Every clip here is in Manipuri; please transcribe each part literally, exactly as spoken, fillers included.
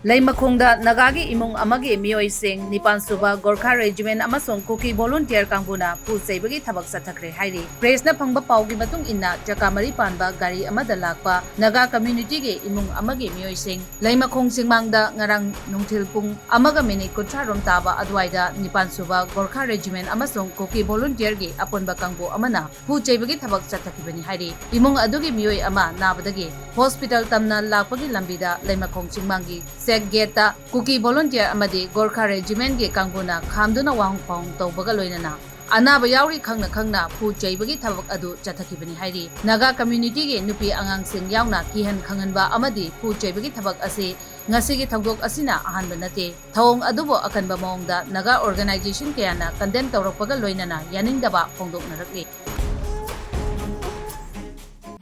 ꯂꯩꯃꯈꯣꯡꯗ ꯅꯥꯒꯥꯒꯤ ꯏꯃꯨꯡ ꯑꯃꯒꯤ ꯃꯤꯑꯣꯏꯁꯤꯡ ꯅꯤꯄꯥꯟ ꯁꯨꯕ ꯒꯣꯔꯈꯥ ꯔꯦꯖꯤꯃꯦꯟ ꯑꯃꯁꯨꯡ ꯀꯨꯀꯤ ꯚꯣꯂꯨꯟꯇꯤꯌꯔ ꯀꯥꯡꯕꯨꯅ ꯐꯨ ꯆꯩꯕꯒꯤ ꯊꯕꯛ ꯆꯠꯊꯈ꯭ꯔꯦ ꯍꯥꯏꯔꯤ꯫ ꯄ꯭ꯔꯦꯁꯅ ꯐꯪꯕ ꯄꯥꯎꯒꯤ ꯃꯇꯨꯡ ꯏꯟꯅ, ꯆꯀꯥ ꯃꯔꯤ ꯄꯥꯟꯕ ꯒꯥꯔꯤ ꯑꯃꯗ ꯂꯥꯛꯄ ꯅꯥꯒꯥ ꯀꯝꯃ꯭ꯌꯨꯅꯤꯇꯤꯒꯤ ꯏꯃꯨꯡ ꯑꯃꯒꯤ ꯃꯤꯑꯣꯏꯁꯤꯡ ꯂꯩꯃꯈꯣꯡ ꯆꯤꯡꯃꯥꯡꯗ ꯉꯔꯥꯡ ꯅꯨꯡꯊꯤꯜ ꯄꯨꯡ ꯑꯃꯒ ꯃꯤꯅꯤꯠ ꯀꯨꯟꯊ꯭ꯔꯥ ꯔꯣꯝ ꯇꯥꯕ ꯑꯗꯨꯋꯥꯏꯗ ꯅꯤꯄꯥꯟ ꯁꯨꯕ ꯒꯣꯔꯈꯥ ꯔꯦꯖꯤꯃꯦꯟ ꯑꯃꯁꯨꯡ ꯀꯨꯀꯤ ꯚꯣꯂꯨꯟꯇꯤꯌꯔꯒꯤ ꯑꯄꯨꯟꯕ ꯀꯥꯡꯕꯨ ꯑꯃꯅ ꯐꯨ ꯆꯩꯕꯒꯤ ꯊꯕꯛ ꯆꯠꯊꯈꯤꯕꯅꯤ ꯍꯥꯏꯔꯤ꯫ ꯏꯃꯨꯡ ꯑꯗꯨꯒꯤ ꯃꯤꯑꯣꯏ ꯑꯃ ꯅꯥꯕꯗꯒꯤ ꯍꯣꯁꯄꯤꯇꯥꯜ ꯇꯝꯅ ꯂꯥꯛꯄꯒꯤ ꯂꯝꯕꯤꯗ ꯂꯩꯃꯈꯣꯡ ꯆꯤꯡꯃꯥꯡꯒꯤ ꯆꯦꯛ ꯒꯦꯠꯇ ꯀꯨꯀꯤ ꯚꯣꯂꯨꯟꯇꯤꯌꯔ ꯑꯃꯗꯤ ꯒꯣꯔꯈꯥ ꯔꯦꯖꯤꯃꯦꯟꯒꯤ ꯀꯥꯡꯕꯨꯅ ꯈꯥꯝꯗꯨꯅ ꯋꯥꯍꯪ ꯄꯥꯎꯍꯪ ꯇꯧꯕꯒ ꯂꯣꯏꯅꯅ ꯑꯅꯥꯕ ꯌꯥꯎꯔꯤ ꯈꯪꯅ ꯈꯪꯅ ꯐꯨ ꯆꯩꯕꯒꯤ ꯊꯕꯛ ꯑꯗꯨ ꯆꯠꯊꯈꯤꯕꯅꯤ ꯍꯥꯏꯔꯤ꯫ ꯅꯥꯒꯥ ꯀꯝꯃ꯭ꯌꯨꯅꯤꯇꯤꯒꯤ ꯅꯨꯄꯤ ꯑꯉꯥꯡꯁꯤꯡ ꯌꯥꯎꯅ ꯀꯤꯍꯟ ꯈꯪꯍꯟꯕ ꯑꯃꯗꯤ ꯐꯨ ꯆꯩꯕꯒꯤ ꯊꯕꯛ ꯑꯁꯤ ꯉꯁꯤꯒꯤ ꯊꯧꯗꯣꯛ ꯑꯁꯤꯅ ꯑꯍꯥꯟꯕ ꯅꯠꯇꯦ꯫ ꯊꯧꯑꯣꯡ ꯑꯗꯨꯕꯨ ꯑꯀꯟꯕ ꯃꯑꯣꯡꯗ ꯅꯥꯒꯥ ꯑꯣꯔꯒꯅꯥꯏꯖꯦꯁꯟ ꯀꯌꯥꯅ ꯀꯟꯗꯦꯝ ꯇꯧꯔꯛꯄꯒ ꯂꯣꯏꯅꯅ ꯌꯥꯅꯤꯡꯗꯕ ꯐꯣꯡꯗꯣꯛꯅꯔꯛꯂꯤ꯫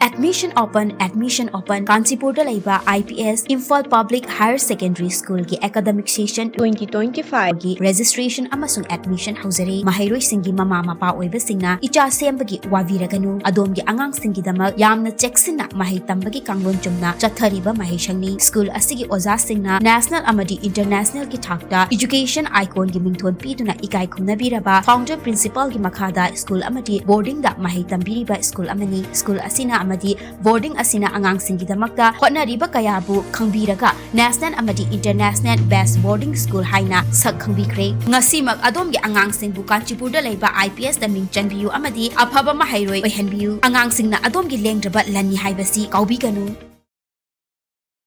Admission open, admission open꯫ ꯀꯥꯟꯆꯤꯄꯨꯔꯗ ꯂꯩꯕ I P S, Imphal Public Higher Secondary School ꯒꯤ academic session twenty twenty-five ꯒꯤ registration ꯑꯃꯁꯨꯡ admission ꯍꯧꯖꯔꯦ꯫ ꯃꯍꯩꯔꯣꯏꯁꯤꯡꯒꯤ ꯃꯃꯥ ꯃꯄꯥ ꯑꯣꯏꯕꯁꯤꯡꯅ ꯏꯆꯥ ꯁꯦꯝꯕꯒꯤ ꯋꯥꯕꯤꯔꯒꯅꯨ꯫ ꯑꯗꯣꯝꯒꯤ ꯑꯉꯥꯡꯁꯤꯡꯒꯤꯗꯃꯛ ꯌꯥꯝꯅ ꯆꯦꯛꯁꯤꯟꯅ ꯃꯍꯩ ꯇꯝꯕꯒꯤ ꯀꯥꯡꯂꯣꯟ ꯆꯨꯝꯅ ꯆꯠꯊꯔꯤꯕ ꯃꯍꯩꯁꯪꯅꯤ꯫ ꯁ꯭ꯀꯨꯜ ꯑꯁꯤꯒꯤ ꯑꯣꯖꯥꯁꯤꯡꯅ national ꯑꯃꯗꯤ international ꯒꯤ ꯊꯥꯛꯇ education icon ꯒꯤ ꯃꯤꯡꯊꯣꯟ ꯄꯤꯗꯨꯅ ꯏꯀꯥꯏ ꯈꯨꯝꯅꯕꯤꯔꯕ founder principal ꯒꯤ ꯃꯈꯥꯗ ꯁ꯭ꯀꯨꯜ ꯑꯃꯗꯤ boarding ꯗ ꯃꯍꯩ ꯇꯝꯕꯤꯔꯤꯕ ꯁ꯭ꯀꯨꯜ ꯑꯃꯅꯤ꯫ ꯁ꯭ꯀꯨꯜ ꯑꯁꯤꯅ ꯑꯃꯗꯤ boarding ꯑꯁꯤꯅ ꯑꯉꯥꯡꯁꯤꯡꯒꯤꯗꯃꯛꯇ ꯍꯣꯠꯅꯔꯤꯕ ꯀꯌꯥꯕꯨ ꯈꯪꯕꯤꯔꯒ national ꯑꯃꯗꯤ international best boarding school ꯍꯥꯏꯅ ꯁꯛ ꯈꯪꯕꯤꯈ꯭ꯔꯦ꯫ ꯉꯁꯤꯃꯛ ꯑꯗꯣꯝꯒꯤ ꯑꯉꯥꯡꯁꯤꯡꯕꯨ ꯀꯥꯟꯆꯤꯄꯨꯔꯗ ꯂꯩꯕ I P S ꯇ ꯃꯤꯡ ꯆꯟꯕꯤꯌꯨ ꯑꯃꯗꯤ ꯑꯐꯕ ꯃꯍꯩꯔꯣꯏ ꯑꯣꯏꯍꯟꯕꯤꯌꯨ꯫ ꯑꯉꯥꯡꯁꯤꯡꯅ ꯑꯗꯣꯝꯒꯤ ꯂꯦꯡꯗ꯭ꯔꯕ ꯂꯟꯅꯤ ꯍꯥꯏꯕꯁꯤ ꯀꯥꯎꯕꯤꯒꯅꯨ꯫